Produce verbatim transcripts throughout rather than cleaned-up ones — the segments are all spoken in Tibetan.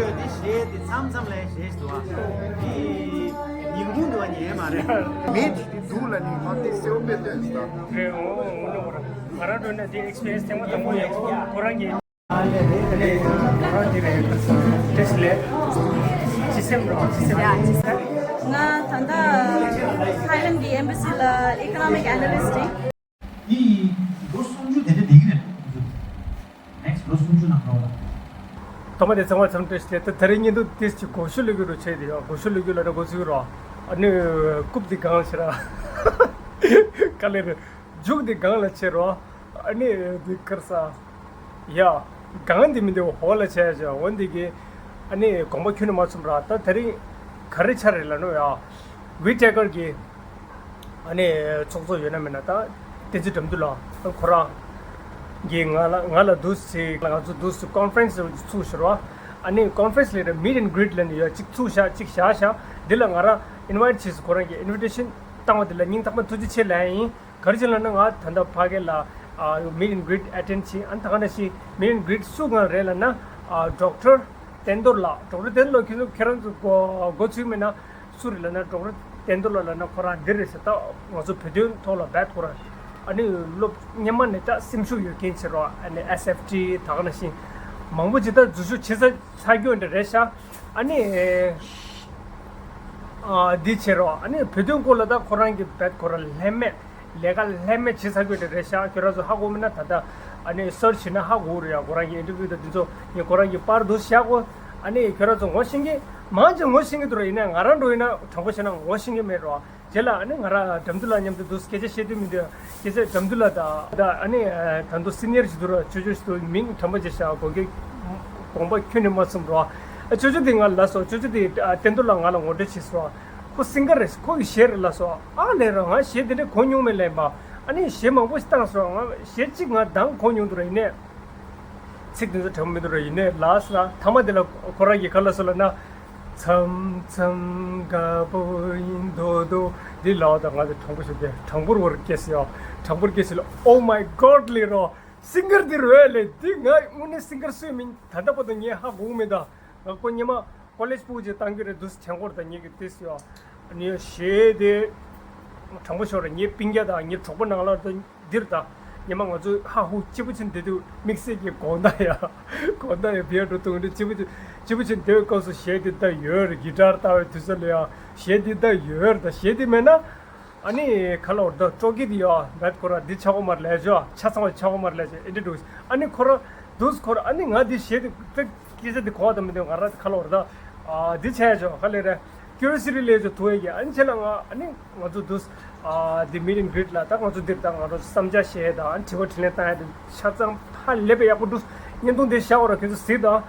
དེ་གཞས་དེ་མཚམས་མཚམས་ལ་གཞས་ཤིག་འདུག་ཨ། དེ་ཉིན་གུང་འདུག་ཨ། ཉན་མ་རེད། མེད་དེ་འདུག་ལ་ནི་ང་དེ་སེའུ་དཔེ་སྟོན་ཟེར་ད། རེད། འོ་འོ་ནོ་ར། ང་རང་འགྲོ་ན་དེ་ཨེག་སི་པི་རི་ཡན་སི་ཐེངས་མ་དང་པོ་ཡིན། ཁོ་རང་གིས། ང་ད་ལྟ་ཐའི་ལན་གྱི་ཨེམ་བྷ་སི་ལ་ཨི་ཀོ་ནོ་མིག་ཨེ་ན་ལིསྟ་ཡིན། འདི་ལོ་སུམ་ཅུ་དེ་འདྲ་བསྡད་ཀྱི་རེད། ནེགསི་ལོ་སུམ་ཅུ་ནང་འགྲོ་ལ། ཐོག་མ་དེ་ཚང་མ་ཚང་བཀྲ་ཤིས་བདེ་ལེགས། ད་དེ་རིང་བརྙན་ཐུང་ཏིས་ཅིག་གོ་ཤུ་ལུ་གུ་རུ་ཆེ་དེ་ཡོད། གོ་ཤུ་ལུ་གུ་ལ་ར་གོ་ཚུགས་རོ། ཨ་ནི་རྐུབ་དེ་གང་ཆེ་ར། ག་ལེར་མཇུག་དེ་གང་ལ་ཆེ་རོ། ཨ་ནི་དེ་ཁར་ས། ཡ། གང་དེ་མི་འདུག་ཧོ་ལ་ཆེ་ཆེ་འོན་དེ་གི། ཨ་ནི་དགོངས་པ་ཁྱོན་ནས་མ་ཚོམ་ར། ད་དེ་རིང་ག་རེ་ཆ་རེད་ལ་ནོ་ཡ། ཝི་ཊེ་ཀར་གི། ཨ་ནི་ཚོགས་གཙོ་ཡོད་ན་མེད་ན་ད་བསྟན་འཛིན་དགྲ་འདུལ་ལགས་ཁོ་རང་གིས་ང་ལ་ང་ལ་འདུག་སེ་ང་ཚོ་འདུག་སེ་ཀོན་ཕ་རེན་སི་ཚུགས་ཤོར་བ། ཨ་ནི་ཀོན་ཕ་རེན་སི་ལས་ར་མིཊ་ཨེན་གྲིཊ་ལབ་ནས་ཡོད། གཅིག་ཚུགས་བཞག་གཅིག་བཞག་བཞག་འདི་ལ་ང་རང་ཨིན་ཝའིཊ་བྱས་སོང་། ཁོ་རང་གིས་ཨིན་ཝི་ཊེ་ཤན་བཏང་བ་འདི་ལ་སྙིང་ཐག་པ་ཐུགས་རྗེ་ཆེ་ལབ་ཡིན། ག་རེ་བྱས་ལབ་ན་ང་ད་ལྟ་ཕ་གི་ལ་ཨ་མིཊ་ཨེན་གྲིཊ་ཨེ་ཊེན་ཌ་བྱས། ཨ་ནི་ད་ག་ནང་བཞིན་མིཊ་ཨེན་གྲིཊ་སུ་གང་རེད་ལབ་ན་ཨ་ཌོག་ཊར་བསྟན་རྡོར་ལགས། ཌོག་ཊར་བསྟན་རྡོར་ལགས་ཁྱེད་ཚོ་ཁྱེད་རང་ཚོ་མགོ་མགོ་ཚོས་མེད་ན། སུ་རེད་ལབ་ན་ཌོག་ཊར་བསྟན་རྡོར་ལགས་ལབ་ན་ཁོ་རང་འདི་རེད་ཟེར། ད་ང་ཚོ་བོད་དོན་ཐོག་ལ་རྦད་ཁོ་རང་ཨ་ནི་སློབ་སྔོན་མ་ནས་ད་སེམས་ཤུགས་ཡོད་མཁན་ཆེ་རོ། ཨ་ནི་ཨེས་ཨེཕ་ཊི་ད་ག་ནང་བཞིན་མང་པོ་ཅིག་ད་འཛུལ་ཞུགས་བྱེད་ས་ཚར་རྒྱུ་འདྲ་རེད་ཤག་ཨ་ནི་ཨ་འདི་ཆེ་རོ། ཨ་ནི་བོད་དོན་སྐོར་ལ་ད་ཁོ་རང་གི་རྦད་ཁོ་རང་ལྷད་མེད་ལས་ཀ་ལྷད་མེད་བྱེད་ཚར་རྒྱུ་འདྲ་རེད་ཤག་ཁྱོད་རང་ཚོ་ཧ་གོ་མིན་ན་ད་ལྟ་ཨ་ནི་སར་ཆི་བྱས་ན་ཧ་གོ་རེད་ཡ། ཁོ་རང་གི་ཨིན་ཊར་བིའུ་དང་འདི་ཚོ་ངས་ཁོ་རང་གི་པར་འདུག་བཞག་གོ། ཨ་ནི་ཁྱོད་རང་ཚོ་ངོ་ཤེས་མཁན་མང་ཆེ་ངོ་ཤེས་མཁན་འདུག་ར། ཡིན་ནའི་ང་རང་འདྲ་ཡིན་ན་དྲང་པོ་བཤད་ན་ངོ་ཤེས་མཁན་མེད་རོ། རྗེས་ལ་ཨ་ནི་ང་རང་དགྲ་འདུལ་ལགས་མཉམ་དུ་འདུག་སྐད་ཆ་བཤད་དུས་མི་འདུག་སྐད་ཆ་དགྲ་འདུལ་ལགས་དང་ད་ཨ་ནི་ད་དུང་སི་ནི་ཡར་ཞིག་འདུག་ར། ཅོ་ཅོ་ཞིག་འདུག་མིང་དྲན་པ་བརྗེད་ཤག་དགོངས་དག་དགོངས་པ་ཁྱོན་ནས་མ་ཚོམ་རོ། ཨ་ཅོ་ཅོ་དེ་ང་ལ་སོ། ཅོ་ཅོ་དེ་ཨ་བསྟན་རྡོར་ལགས་ང་ལ་ངོ་སྤྲོད་བྱས་སོ། ཁོ་སིང་གར་རེད། ཁོ་གི་གཞས་རེད་ལབ་སོ། ཨ་ལས་ར་ང་གཞས་དེ་འདྲ་གོ་མྱོང་མེད་ལབ་ཡིན་པ། ཨ་ནི་གཞས་མང་པོ་ཞིག་བཏང་སོང་། ང་གཞས་གཅིག་ང་གདངས་གོ་མྱོང་འདུག་ར། ཡིན་ནའི་ཚིག་དེ་ཚོ་དྲན་པ་མི་འདུག་ར། ཡིན་ནའི་ལགས་སོ། ཐ་མ་དེ་ལ་ཁོ་རང་གིས་ག་ལབ་སོང་ལབ་ན། མཚམས་མཚམས་དགའ་པོ་ཡིན་མདོག་མདོག་འདི་ལབ་པ་དང་ང་ཚོ་དྲང་པོ་ཞུ་གི། དྲང་པོར་བར་སྐྱེས་སོ་ཡ། དྲང་པོར་སྐྱེས་སོ་ལ། Oh my God ལབ་རོ། སིང་གར་འདི་རོ་ལས། འདི་ང་དངོས་གནས་སིང་གར་སུ་ཡིན་མིན་ད་ལྟ་བར་དུ་ངས་ཧ་གོ་མེད་ད། ང་ཁོ་སྔོན་མ་ཀོ་ལེཇ་ཕྲུ་གུ་ཅིག་བཏང་གི་རེད་འདུག་སེ་བྱས་སྐོར་དང་ངེད་ཀྱི་ཏིས་ཡོད། ཨ་ནི་གཞས་དེ་དྲང་པོ་ཤོད་ར། ངའི་སྤུན་ཀྱག་དང་ངའི་གྲོགས་པོ་ནང་ལ་དང་འདིར་དང་སྔོན་མ་ང་ཚོ་ཧ་ཧུ་གཅིག་པུ་ཕྱིན་བསྡད་དུས་དམིགས་བསལ་གྱི་དགོང་དག་ཡ། དགོང་དག་ཡ་བི་ཡ་འགྲོ་དུས་འདི་གཅིག་པུ་ཕྱིན་གཅིག་པུ་ཕྱིན་བསྡད་པའི་སྐབས་སུ་གཞས་དེ་ད་ཡོད་རེད། གི་ཊར་ལྟ་བའི་དུས་ཚོད་ལ་ཡ་གཞས་དེ་ད་ཡོད་རེད། ད་གཞས་དེ་མེད་ན། ཨ་ནི་ཁ་ལོ་ད་སྤྲོ་སྐྱིད་དེ་ཡོད་རེད། ཁོ་ར་འདི་ཆགས་ཀྱི་མ་རེད་ལབ་ཆོག་ཆ་ཚང་བ་ཆགས་ཀྱི་མ་རེད་ལབ་ཆོག་ཨེ་འདྲ་འདུག་ཨ་ནི་ཁོ་ར་འདུག་ཁོ་ར་ཨ་ནི་ང་འདི་གཞས་དེ་ད་སྐད་ཆ་འདི་གོ་བ་དང་མི་འདུག་ང་ར་ཁ་ལོ་ར་ད་ཨ་འདི་ཆགས་ཆོག་ག་ལེ་རེད། ཀུ་རི་ཡོ་སི་ཊི་ལས་ཆོག་ཐུག་ཡ་གི། ཨ་ནི་ཆེ་ལ་ང་ཨ་ནི་ང་ཚོ་འདུག་ཨ་འདི་མིཊ་ཨེན་གྲིཊ་ལ་ད་ང་ཚོ་འདིར་ད་ང་ཚོ་བསམ་འཆར་བཤད་དང་ཨ་ནི་དྲི་བ་དྲིས་ལན་བཏང་ཡ་དེ་ཆ་ཚང་ཧ་ལས་པའི་ཡག་པོ་འདུག་བརྙན་ཐུང་འདི་བཞག་འོ་ར་ཁྱེད་ཚོ་གཟིགས་དང་།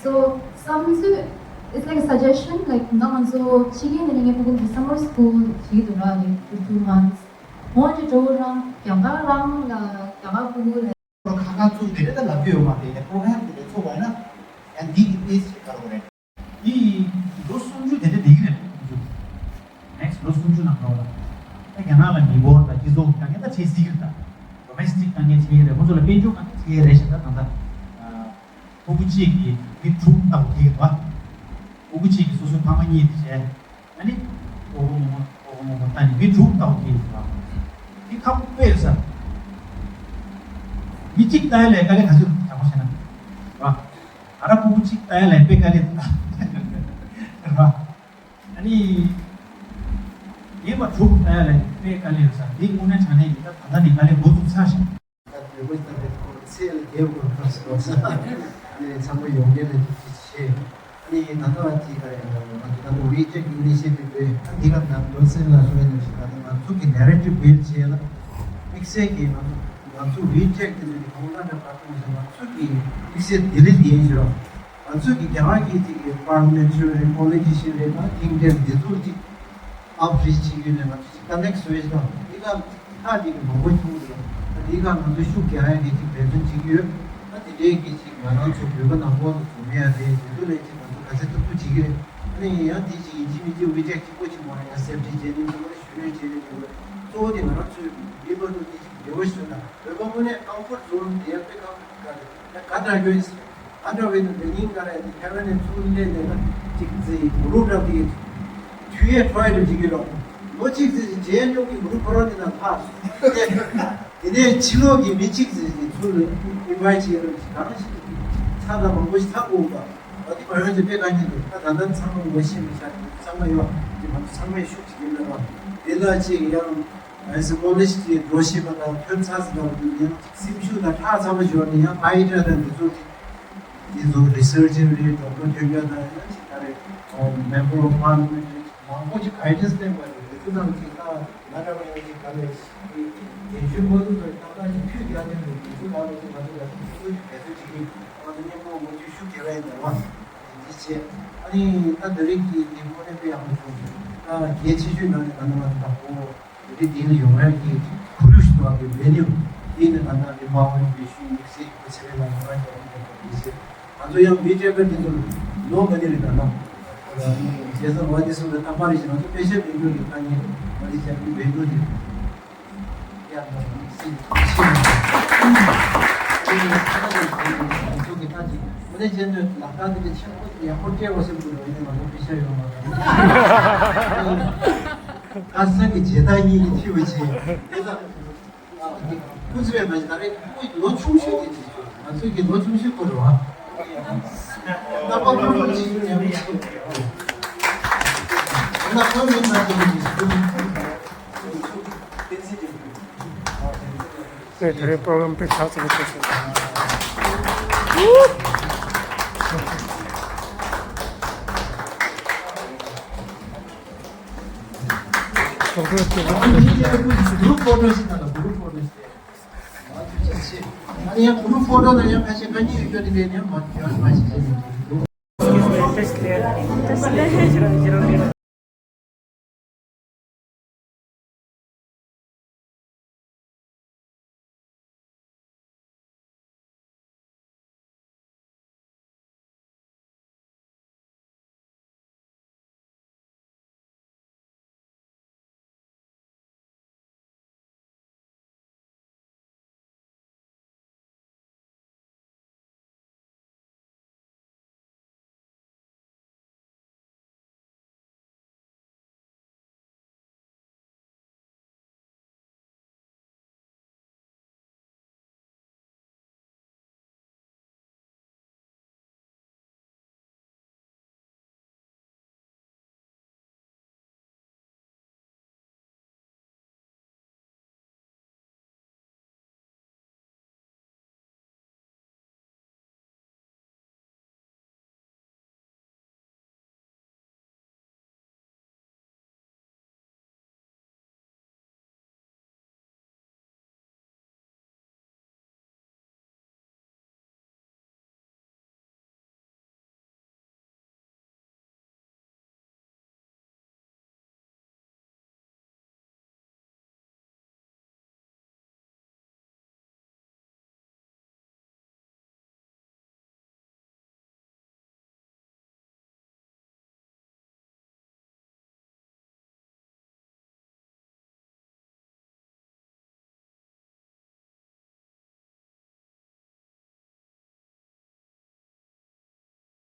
So, བསམ་ཚུལ, it's like a suggestion, like, ང་ང་ཚོ་ཕྱི་རྒྱལ་ནས་ངའི་ཕྲུ་གུ་འདི་སམ་མར་སི་ཀུལ་བྱེད་ཀྱི་འདུག་ར། Like, for two months. ཁོང་གི་གྲོགས་རང་རྒྱ་གར་རང་ལ་རྒྱ་གར་ཕྲུ་གུ་ལ། ཁ་ཁ་བཙུགས་དེ་རེད། ད་ལབ་རྒྱུ་ཡོད་མ་རེད། ཡ་པོ་རོ་གྷ་རམ་དེ་འདྲ་ཚོགས་པ་ཡིན་ན་ཡང་འདི་གི་ཕེ་ཇི་ཞིག་དགར་དགོས་རེད། འདི་ལོ་སུམ་ཅུ་དེ་འདྲ་བསྡད་ཀྱི་རེད། ནེག་སི་ལོ་སུམ་ཅུ་ནང་ལོགས་ལ་ད་རྒྱ་ནག་ལ་མི་འབོར་དང་སྤྱི་ཚོགས་དཀའ་ངལ་ད་བྱེད་སྲིད་ཀྱི་རེད། ད་ཌོ་མེ་སི་ཊིག་དཀའ་ངལ་བྱེད་ཀྱི་རེད། ཁོ་ཚོ་ལ་དཔལ་འབྱོར་དཀའ་ངལ་བྱེད་ཀྱི་རེད་ཤག་ད་ད་ལྟ་ཕྲུ་གུ་གཅིག་གིས་མི་དྲུག་ལྟ་བུ་བྱེད་ཀྱི་འདུག་ཕྲུ་གུ་གཅིག་གིས་སོ་སོའི་ཕ་མ་གཉིས་དེ་བྱས། ཨ་ནི་ཨོ་ཧོ་མོ་མོ་ཨོ་ཧོ་མོ་མོ་ལྟ་ནི་མི་དྲུག་ལྟ་བུ་བྱེད་ཀྱི་འདུག་འདི་ཁག་པོ་དཔེ་ཡོད་ས་རེད། མི་གཅིག་ལྟ་ཡ་ལས་དཀའ་ལས་ག་ཚོད་འདུག་དྲང་པོ་བཤད་ན་རེད་བ། ང་རང་ཕྲུ་གུ་གཅིག་ལྟ་ཡ་ལས་དཔེ་དཀའ་ལས་འདུག་ད་རེད་བ། ཨ་ནི། ངས་མ་དྲུག་ལྟ་ཡ་ལས་དཔེ་དཀའ་ལས་ཡོད་ས་འདི་དངོས་གནས་དྲང་གནས་ཡིན། ད་ད་ལྟ་ནས་དཀའ་ལས་འགོ་བཙུགས་ཚར་ཤག་ད་དུས་འགོ་ལྟ་བུའི་སྐོར་ཚེ་ལ་རྒྱལ་དགོས་པ་སོགས་ས་ནས་ཚང་མ་ཡོང་མཁན་ལ་ཅིག་ཅིག་བྱས། ཨ་ནི་ད་ལྟ་བ་དེ་ག་རེ་ང་ཚོ་ད་ལྟ་ཝི་ཊེག་ཨི་ནི་ཤི་ཡེ་ཊིབ་དེ་ཨ་འདི་ག་ནང་ལོ་སེ་ལ་སོ་ཡ་ནི་ཞིག་ད་ལྟ་ང་ཚོ་གི་ནེ་རེ་ཊིབ་བིལ་བྱས་ལ་དམིགས་བསལ་གྱི་ང་ཚོ་ང་ཚོ་ཝི་ཊེག་དེ་ཚོ་གི་གང་ལྟར་འདྲ་བར་སྟོང་ཟེར་ང་ཚོ་གི་དམིགས་བསལ་དེ་རིགས་ཡིན་ཞུ་རོགས། ང་ཚོས་ཀྱི་རྒྱ་གར་གྱི་ཅིག་གི་པར་ལ་མེན་ཊི་རི་རེད། པོ་ལི་ཊི་ཤན་རེད། ད་ཐིང་ཊེང་འདི་ཚོར་ཅིག་ཨབ་རིཆ་བྱེད་ཀྱི་ཡོད་ནས་ང་ཚོ་ཅིག་ཀ་ནེག་སུ་ཝེ་ཊི་དང་འདི་ག་ཁག་ཅིག་གི་མང་པོ་བྱུང་འདུག་ད་འདི་ག་ང་ཚོ་ཤུགས་རྒྱག་ཡ་གི་ཅིག་འབད་བརྩོན་བྱེད་ཀྱི་ཡོད། ད་དེ་འདྲའི་གི་ཅིག་ང་རང་ཚོ་བོད་པ་ནང་ལོགས་ལ་བྱུང་ཡ་རེད། དེ་ཚོ་ལས་ཅིག་ང་ཚོ་ག་ཚད་ཐུབ་ཐུབ་བྱེད་ཀྱི་རེད། ཨ་ནི་ཡང་དེ་ཅིག་ཡིན་གཅིག་མིན་གཅིག་ཝི་ཊེག་གཅིག་པོ་ཅིག་མ་ཡང་སེབ་ཊི་བྱས་ནས་ཅིག་པོ་ཞུ་རེ་བྱས་ནས་ཅིག་པོ་ གཙོ་བོ་དེ་ང་རང་ཚོའི་མི་མ་ཐུབ་དེ་ཅིག་ལེའུ་ཞིག་ན་བོད་པ་དངོས་གནས་ཀམ་ཕོར་ཛོན་དེ་ཡང་དཔེ་ཁག་པོ་ཞིག་ག་རེད། ད་ག་འདྲ་ཡོད་ཟེར། ག་འདྲ་བས་ན་དེ་ཉིན་ག་རེ་དེ་ཐའེ་ཝན་ནས་ཚུར་སླེབས་ནས་ན་ཅིག་ཙི་མུ་རུ་འདྲ་དེ་དུས་ཡས་ཁྲོ་ཡས་འདྲ་ཅིག་གི་རོགས་ལོ་གཅིག་ཙི་ཅི་རྗེས་ལུག་གི་མུ་རུ་ཁོ་རང་གི་ནང་ལྷག་སོང་། དེ་ནས་ཕྱི་ལོགས་ཀྱི་མི་གཅིག་ཙི་ཅི་ཚུར་ཨིན་ཝའི་ཊི་བྱེད་རོགས་ཅིག་གང་ཞིག་ཚ་དང་མང་པོ་ཞིག་ཚ་དགོས་པ། ཨ་དེ་མ་ཡོང་དེ་དཔེ་གང་ཡིན་འདུག་ད་ད་ལྟ་ཚང་མ་ངོ་ཤེས་མི་ཤ་ཚང་མ་ཡོད་དེ་ང་ཚོ་ཚང་མས་ཤུགས་ཀྱིས་ཡིན་ལ་རོགས་དེ་ལ་ཅིག་ཡང་ཨེ་སི་ཀོ་ལེ་ཇི་དེ་འགྲོ་ཤེས་པ་དང་ཐོན་ཚར་ཟིན་པ་དེ་ཡང་ཅིག་སེམས་ཤུགས་དང་ཁྲག་ཚ་པོ་འབྱོར་ནས་ཡང་ཕ་ཡི་ཏྲ་དང་འདི་ཚོ་དེ་འདི་ཚོ་རི་སར་ཅི་རེད་ཌོག་ཊར་ཐོན་རྒྱུ་དང་ཡང་ཅིག་ག་རེ་མེམ་བར་ཨོཕ་པར་ལི་མེན་ཊི་རེད། མང་པོ་ཅིག་ག་ཡི་ཌེན་སི་བསྟན་པ་རེད། དེ་ཚོ་ནང་གི་ད་ང་འདྲ་བ་ཡིན་གཅིག་ག་ལས་ཞིག་རྒན་གཞོན་མང་ཚོགས་ཚོས་ཏག་ཏག་ཅིག་ཐུགས་རྒྱག་ནས་འདུག་དེ་ཚོ་ལ་ལོ་ཚོ་ང་ཚོ་ལ་ཐུགས་ཚོད་ཀྱི་འབད་རྩོལ་བྱེད་ཀྱི་ང་ཚོ་སྙན་མོ་ངོ་སྤྲོད་ཞུ་དགོས་པ་ཡིན་ད་བ། དེ་འདྲ་བྱས་ཨ་ནི་ད་འདི་རིགས་ཀྱི་དེ་དངོས་གནས་དཔེ་ཡག་པོ་བྱུང་སོང་། ད་གལ་ཆེ་ཤོས་ནང་ནས་ང་ཚོ་ང་ཚོ་དང་པོ་དེ་འདྲའི་དེ་ལ་ཡོང་ཡག་གི་ཁོར་ཡུག་ཞིག་དང་གི་མེད་ནས་དེ་ནི་ང་ཚོ་རིམ་པ་འོང་བའི་ཤུལ་དམིགས་བསལ་གྱི་ཆེད་ལས་ལ་ཡོང་ཡག་གི་རང་བཞིན་དང་དེ་བྱས། ང་ཚོ་ཡང་མི་སྤྲད་པའི་འདི་ཚོ་ལོ་ག་ནས་རེད་ད་ན། རྗེས་སུ་ཝ་ཏི་སུ་ལ་རྟག་པར་རེ་ཞིག་ང་ཚོ་དཔེ་ཆ་འབེན་རྒྱུ་གི་དཀའ་ངལ་ཝ་ཏི་ཆ་འབེན་རྒྱུ་རེད། ཡང་ན་སྲིད་ཆེ་ང་ཚོ་གི་ད་ཅིག་ཝ་ཏི་ཆ་འདོད་ལག་བསྟར་འདི་ཆེན་པོ་ཡག་པོ་སྤྲད་པ་སེམས་ཀྱི་རོལ་ནས་ང་ཚོ་དཔེ་ཆ་ཡོང་བ་རེད། ཁ་སང་གི་རྗེས་ཐག་གཉིས་ཀྱི་ཐིག་བྱས། ཁོ་ཚོས་མ་ད་རེས་ཁོ་ལོ་ཆུང་ཤོས་དེ་ཅིག་ང་ཚོའི་གི་ལོ་ཆུང་ཤོས་ཁོ་རེད་བ། རྣམ་པ་ཁོ་ལོ་ཆུང་ཤོས་ཡང་མི་ཆེ། ང་ཁོ་མིན་ན་དེ་མི་ཆེ། ཨེ་དེ་རིང་པོ་རོ་གྷ་རམ་དཔེ་ཚགས་ཚུད་པོ་ཐུག་སོང་། ཚོགས་གཙོ་སྐྱིད་པོ། གུ་རུབ་ཕོ་ཊོ་ཞིག་དང་གུ་རུབ་ཕོ་ཊོ་ཞིག་དང་། ཨ་ནི་ཡང་གུ་རུབ་ཕོ་ཊོ་དང་ཡང་ཁ་ཤས་ཁ་ཉིན་ཡོད་རྒྱུ་དེ་ལས་ནས་མ་ཡོད་མ་ཞིག་བྱས་ནས།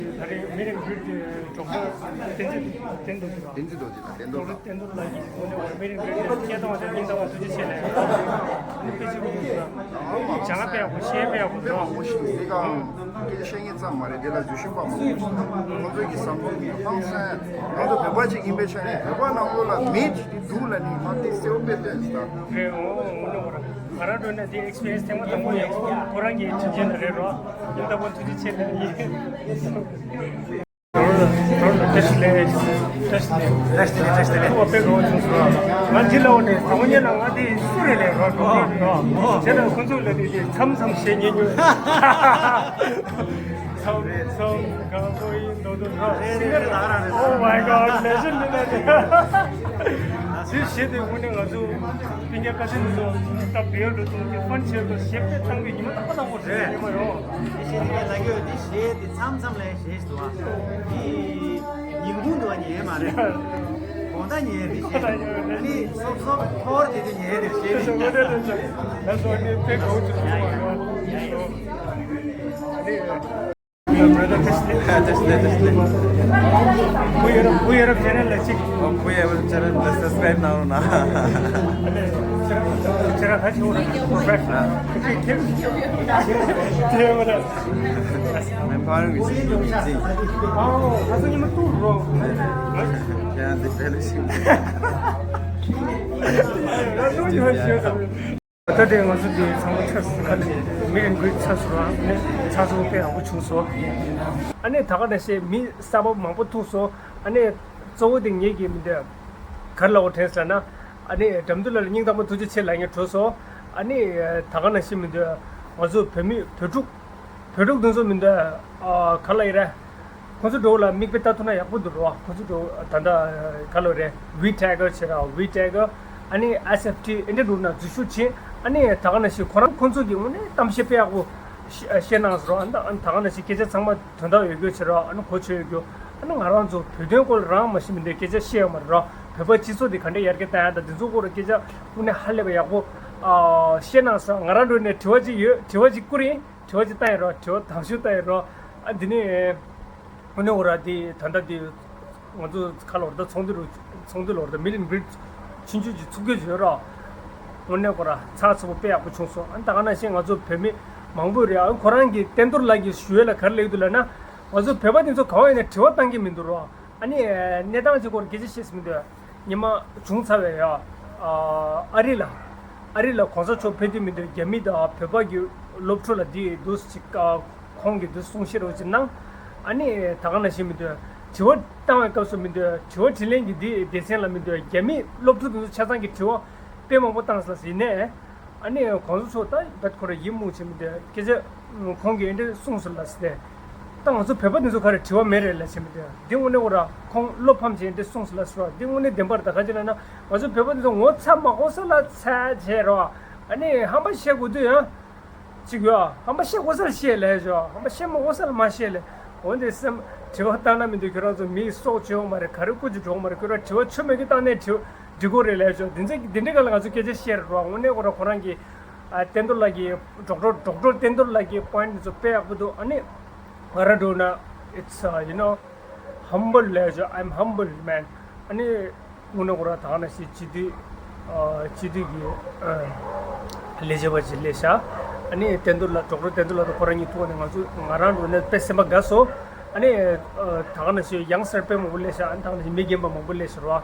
ད་རེས་མི་རིགས་འགྲུལ་གྱི་གྲོགས་པོ་བསྟན་འཛིན་བསྟན་འཛིན་རྡོ་རྗེ་དང་བསྟན་རྡོར་ལགས། བསྟན་རྡོར་ལགས་ཀྱིས་དངོས་གནས་མི་རིགས་འགྲུལ་གྱི་སྐྱེས་སྟོང་དང་སྙིང་ཐག་པ་ཐུགས་རྗེ་ཆེ་ལགས། ཨ་ནི་དཔེ་ཆ་ཁུག་ཀྱི་སྦྱང་བ་དཔེ་ཡག་པོ་ཤེས་དཔེ་ཡག་པོ་འདུག་དཔེ་མང་པོ་ཞིག་འདི་གའང་སྐད་ཆ་བཤད་མཁན་ཙམ་མ་རེད། དེ་ལ་འཛུལ་ཞུགས་པ་མང་པོ་ཞིག་ཁོང་ཚོའི་གི་བསམ་ཚུལ་གྱི་ཧང་སང་ང་ཚོ་བོད་པ་ཅིག་ཡིན་པའི་ཆ་ནས་བོད་པ་ནང་ལོགས་ལ་མེད་ཅིག་དེ་འདུག་ལ་ནི་ང་དེ་གསལ་པོ་དཔེ་སྟོན་ཟེར། རེད། འོ་འོ་ནོ་ར་ང་རང་འགྲོ་ན་དེ་ཨེག་སི་པི་རི་ཡན་སི་ཐེངས་མ་དང་པོ་ཡིན། ཁོ་རང་གིས་དྲིན་ཆེན་རེད་རོ། ཡིན་ད་པོ་ཐུགས་རྗེ་ཆེ་ལ་ཡིན། ཐུགས་པ་དཔེ་རོ་བྱུང་སོང་། ང་འདི་ལ་འོ་ནས་དང་པོ་ཉིད་ལ་ང་དེ་སུ་རེད་ལས་རོ་འགྲོ་གི་རོ། བྱས་ན་ཁོ་ཚོ་ལ་དེ་དེ་མཚམས་མཚམས་བཤད་ཉན་ཉོས། མཚམས་མཚམས་གང་པོ་ཡིན་མདོག་མདོག་རོ། རེད་རེད་རེད། ད་ག་རང་རེད། Oh my God, legend ནི་ལ་དེ་གཞས་དེ་དངོས་གནས་ང་ཚོ་སྤུན་ཀྱག་ཁ་ཤས་ནས་ཚོ་ད་བེའུ་འགྲོ་དུས་དེ་ཕན་ཆེ་དུ་གཞས་དཔེ་བཏང་གི་ཉི་མ་རྟག་པར་བཏང་དགོས་རེད། ཉི་མ་ཡོང་། དེ་གཞས་དེ་ངས་ལབ་ཀྱི་ཡོད། དེ་གཞས་དེ་མཚམས་མཚམས་ལ་གཞས་ཤིག་འདུག་ཨ། དེ་ཉིན་གུང་འདུག་ཨ། ཉལ་མ་རེད། དགོང་དག་ཉལ་རེད་ཤེས། ཨ་ནི་སོབ་སོབ་ཐོར་དེ་དུས་ཉལ་རེད་ཤེས། ད་སོ་ནི་དེ་གོ་ཆུ་ཆུ་མ་རེད། Brother, just let, just let, just let. བུ་ཡོད་ར་བུ་ཡོད་ར་ཆེ་ནལ་ལ་ཅིག་བུ་ཡོད་ར་ཆེ་ནལ་ལ་སབ་སི་ཀ་རེབ་གནང་རོགས་གནང་། ཁྱེད་རང་ཁ་ཆེ་བོ་ར་པོ་ཕེ་ཤ་ནལ་ཁ་ཆེ་ཁྱེད་ཁྱེད་བོ་ར། I'm part of this. Oh, that's what you do, bro. Yeah, the fellowship. That's what you have. ད་ལྟ་ང་ཚོ་འདི་ཚང་མ་ཆགས་སོང་། ཁ་ནས་མི་རིན་གུད་ཚར་སོང་ར། ནས་ཚར་སོང་། དཔེ་ཡག་པོ་བྱུང་སོང་། ཨ་ནི་ད་ག་ནང་བཞིན་མི་གསར་པ་མང་པོ་ཐུག་སོང་། ཨ་ནི་གཙོ་བོ་དེ་ངེད་ཀྱི་མི་འདོད་ག་རེ་ལབ་དགོས་དྲན་སོང་ན། ཨ་ནི་འགྲམ་དུ་ལ་ལ་སྙིང་ཐག་པ་ཐུགས་རྗེ་ཆེ་ལབ་མཁན་འགྲོ་སོང་། ཨ་ནི་ད་ག་ནང་བཞིན་མི་འདོད་ང་ཚོ་བོད་མི་བོད་ཕྲུག་བོད་ཕྲུག་དེ་ཚོ་མི་འདོད་ག་རེ་ལབ་ཡིན་ར། ཁོ་ཚོ་འགྲོ་ལ་མིག་དཔེ་ལྟ་ཐུབ་ན་ཡག་པོ་འདུག་རོ། ཁོ་ཚོ་འགྲོ་ད་ལྟ་ག་ལོ་རེད། ཝི་ཊེ་ག་བྱེད་ར། ཝི་ཊེ་ག་ཨ་ནི་ཨེས་ཨེཕ་ཊི་ཨེ་འདྲ་འགྲོ་ན་འཛུལ་ཞུགས་བྱེད། ཨ་ནི་ད་ག་ནང་བཞིན་ཁོ་རང་ཁོ་ཚོ་གི་དངོས་གནས་གཏམ་བཤད་དཔེ་ཡག་པོ་བཤད་གནང་ཟེར་རོ། ཨ་ནི་ད་ག་ནང་བཞིན་སྐད་ཆ་ཚང་མ་དོན་དག་ཡོད་རྒྱུ་བྱེད་རོ། ཨ་ནི་གོ་ཆོད་ཡོད་རྒྱུ། ཨ་ནི་ང་རང་ཚོ་བོད་དོན་སྐོར་རང་མ་ཤེས་མི་འདོད་སྐད་ཆ་བཤད་ཡོད་མ་རེད་རོ། བོད་པ་སྤྱི་ཚོགས་དེ་ག་འདྲ་ཡར་རྒྱས་བཏང་ཡ་དང་དེ་ཚོ་སྐོར་སྐད་ཆ་དངོས་གནས་ཧ་ལས་པ་ཡག་པོ་བཤད་གནང་ཟེར། ང་རང་འགྲོ་ནས་དྲི་བ་ཅིག་ཡོད། དྲི་བ་ཅིག་བསྐུར་ཡིན། དྲི་བ་ཅིག་བཏང་ཡིན་རོགས། དྲི་བ་དང་ཤོས་བཏང་ཡིན་རོགས། ཨ་འདི་ནས་དངོས་གནས་འོ་ར་འདི་ད་ལྟ་འདི་ང་ཚོ་ཁ་ལོར་ད་ཚོགས་འདུ་རུ་ཚོགས་འདུ་ལོར་ད་མི་རིན་བིར་ཆུང་ཆུང་ཅིག་ཚུགས་ཀྱི་ཡོད་རོགས། དངོས་གནས་ཁོ་ར་ཚགས་ཚུད་པོ་དཔེ་ཡག་པོ་བྱུང་སོང་། ཨ་ད་ག་ནང་བཞིན་ང་ཚོ་བོད་མི་མང་པོ་རེད། ཨ་ཁོ་རང་གི་བསྟན་རྡོར་ལགས་ཀྱིས་ཞུ་ཡས་ལ་ག་རེ་ལབ་ཀྱི་འདུག་ལབ་ན། ང་ཚོ་བོད་པ་འདི་ཚོ་ག་བ་ཡིན་ན་དྲི་བ་བཏང་གི་མི་འདུག་རོགས། ཨ་ནི་གནས་སྟངས་ཅིག་སྐོར་སྐད་ཆ་བཤད་སྲིད་མི་འདུག་ཉི་མ་བྱུང་ཚར་བའི་ཡ། ཨ་རི་ལ། ཨ་རི་ལ་གོང་ས་མཆོག་ཕེབས་དུས་མི་འདུག་རྒྱ་མི་དང་བོད་པ་གི་སློབ་ཕྲུག་ལ་འདི་འདུག་ཅིག་ཁོང་གི་འདུག་གསུང་བཤད་རོགས་ཅིག་གནང་། ཨ་ནི་ད་ག་ནང་བཞིན་མི་འདུག་དྲི་བ་བཏང་བའི་སྐབས་སུ་མི་འདུག་དྲི་བ་དྲིས་ལན་གྱི་འདི་སྡེ་ཚན་ལ་མི་འདུག་རྒྱ་མི་སློབ་ཕྲུག་དེ་ཚོ་ཆ་ཚང་གི་དྲི་བ་དཔེ་མང་པོ་བཏང་སོང་ཟེར་ནས། ཨ་ནི་གོང་ས་མཆོག་ད་བད་ཁོ་ར་ཡིད་མུག་བྱེད་མི་འདོད་སྐད་ཆ་ཁོང་གིས་འདི་འདྲ་གསུངས་སོང་ལ་ཟེར་ཏེ། ད་ང་ཚོ་བོད་པ་འདི་ཚོ་ག་རེ་དྲི་བ་མེད་རེད་ལ་བྱེད་མི་འདོད། འདི་དངོས་གནས་འོ་ར་ཁོང་བློ་ཕམ་བྱས་འདི་གསུངས་སོང་ལ་ཟེར་བ་འདི་དངོས་གནས་བདེན་པར་ད་ག་ཅི་ལ་ན་ང་ཚོ་བོད་པ་འདི་ཚོ་ངོ་ཚ་མ་དགོས་ས་ལ་ཚ་བྱས་རོགས། ཨ་ནི་ཧམ་པ་བཤད་དགོས་དུས་ཡང་། གཅིག་ཡོད་ཨ། ཧམ་པ་བཤད་དགོས་ས་ལ་བཤད་ལས་ཞོ། ཧམ་པ་བཤད་མ་དགོས་ས་ལ་མ་བཤད་ལས། འོན་ཏེ་སེམས་དྲི་བ་བཏང་ན་མི་འདུག་ཁྱོད་རང་ཚོ་མིའི་སྲོག་བཅད་ཡོང་མ་རེད། ག་རེ་སྐུ་མཁྱེན་འགྲོ་མ་རེད། ཁྱོད་རང་དྲི་བ་ཆོ་མེད་ཀི་བཏང་ནས་དྲི་འགྲིག་གོ་རེད་ལས་ཞོ། འདི་ཚོ་འདི་འདྲའི་སྒང་ལ་ང་ཚོ་སྐད་ཆ་བཤད་རོགས། དངོས་གནས་ཁོ་རང་ཁོ་རང་གི་ཨ་བསྟན་རྡོར་ལགས་ཀྱི་ཌོག་ཊར་ཌོག་ཊར་བསྟན་རྡོར་ལགས་ཀྱི་པོ་ཡིན་ཊི་ཚོ་དཔེ་ཡག་པོ་འདུག་ཨ་ནི་ང་རང་འགྲོ་ན་it's uh, you know humble ལས་ཞོ། I'm humble man. ཨ་ནི། དངོས་གནས་ཁོ་རང་ད་ག་ནང་བཞིན་སྤྱི་འཐུས་ཨ་སྤྱི་འཐུས་ཀྱི་ཨ་ལས་བྱེད་པ་ཅིག་སླེབས་ཤག་ཨ་ནི་བསྟན་རྡོར་ལགས་ཌོག་ཊར་བསྟན་རྡོར་ལགས་དང་ཁོ་རང་གཉིས་ཐུག་ནས་ང་ཚོ་ང་རང་འགྲོ་ནས་དཔེ་སེམས་པ་དགའ་སོང་། ཨ་ནི་ཨ་ད་ག་ནང་བཞིན་ཡང་སར་དཔེ་མང་པོ་སླེབས་ཤག་ཨ་ནི་ད་ག་ནང་བཞིན་མི་རྒན་པ་མང་པོ་སླེབས་ཤག་རོ།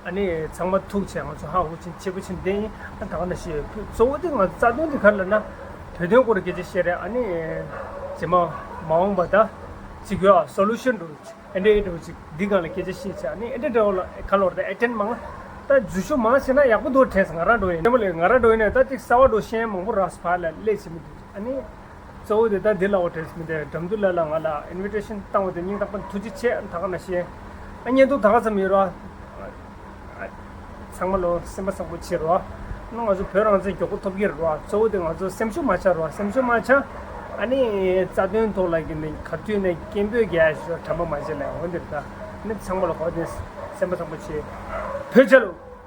ཨ་ནི་ཚང་མ་ཐུག་བྱས་ང་ཚོ་ཧ་ཧུ་ཅིན་ཆེ་པོ་ཅིན་བསྟན་ཡིན། ཨ་ད་ག་ནང་བཞིན་གཙོ་བོ་དེ་ང་ཚོ་རྩ་དོན་དེ་ག་རེ་ལབ་ན་བོད་དོན་སྐོར་སྐད་ཆ་བཤད་རེད། ཨ་ནི་རྗེས་མ་མ་འོངས་པ་ད་ཅིག་ཡོད་ཨ་སོ་ལུ་ཤན་འགྲོ། ཨེ་འདྲ་ཨེ་འདྲ་ཅིག་འདི་སྒང་ལ་སྐད་ཆ་བཤད་ཆ་ནི་ཨེ་འདྲ་འདྲ་བོ་ལ་ཁ་ལོར་ད་ཨེ་ཊེན་མང་ད་འཛུལ་ཞུགས་མང་བྱས་ན་ཡག་པོ་འདུག་དྲན་སོང་། ང་རང་འགྲོ་ཡིན་ནམ་ལས་ང་རང་འགྲོ་ཡིན་ནས་ད་ཅིག་གསར་པ་འགྲོ་ཤེས་མང་པོ་རག་སོང་། ཕར་ལ་སླེབས་བྱེད་མི་འདུག་ཨ་ནི་གཙོ་བོ་དེ་ད་འདི་ལ་འོ་དྲན་སོང་། མི་འདུག་འགྲམ་དུ་ལ་ལ་ང་ལ་ཨིན་ཝི་ཊེ་ཤན་བཏང་བ་དེ་སྙིང་ཐག་པ་ཐུགས་རྗེ་ཆེ། ད་ག་ནང་བཞིན་ཨ་བརྙན་ཐུང་ད་ག་ཙམ་ཡོད་རོགས། ཚང་མ་ལོ་སེམས་པ་བཟང་པོ་བྱེད་རོགས། ང་ཚོ་བོད་རང་བཙན་མགྱོགས་པོ་ཐོབ་ཀྱི་རེད་རོགས། གཙོ་བོ་དེ་ང་ཚོ་སེམས་ཤུགས་མ་ཆག་རོགས། སེམས་ཤུགས་མ་ཆག་ཨ་ནི་རྩ་དོན་ཐོག་ལ་གི་ནི་ག་དུས་ནས་སྐད་འབོད་རྒྱག་ཞོར་དྲན་པ་མ་བརྗེད་ལ་འོན་ཏེ་ད་ནི་ཚང་མ་ལ་གོ་དེ་སེམས་པ་བཟང་པོ་བྱེད། བོད་རྒྱལ་ལོ།